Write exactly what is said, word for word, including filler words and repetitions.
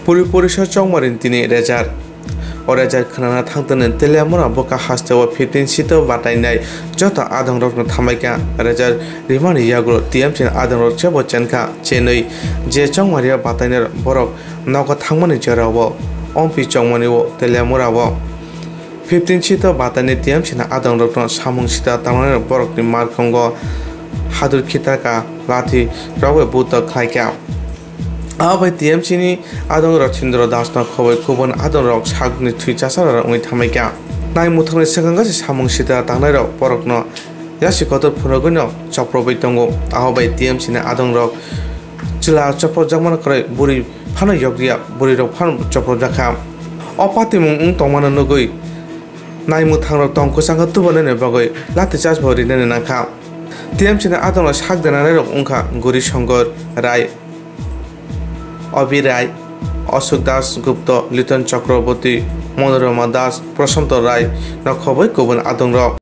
Puri purisa chongmarini tini rezar. O rezar khwnana thangtwni Teliamura bwkha hasteo fifteen seat o batainai joto adongrokno thamaikha. Rezar rimani yagulo T M C ni adongrok chebo chenkha chenwi, je chongmaria batainai borok nogo thangmani jorao, ompi chongmani o Teliamura o. Fifteen seat o batainai T M C ni adongrokno samung sita tangnai borokni markhongo hadur khitaka, lathi rok bai buto khlaikha. Abo bai T M C ni adong Rotindra Das no khoboi kubun adong rok sakni thwi chasara rok wngwi thamaikha. Nai muthungni swkang gasi samung sita tangnairok borokno yasi kotor phunugwino chopropwi tongo. Abo bai T M C ni adong rok chwla chopropjakmano kwrwi bwrwi phano yokya, bwrwi rok phano chopropjakha. O patimung wng tongmano nugwi nai mwthangrok tong kwchango tubunaini bagwi lathi charge bo rinani nangkha. T M C ni adongo sak denanairok wngkha Guri Shankar Rai, Obi Rai, Ashok Das Gupta, Liton Chakraborty, Manorama Das, Prashanto Rai, no khoboi kubun adongrok.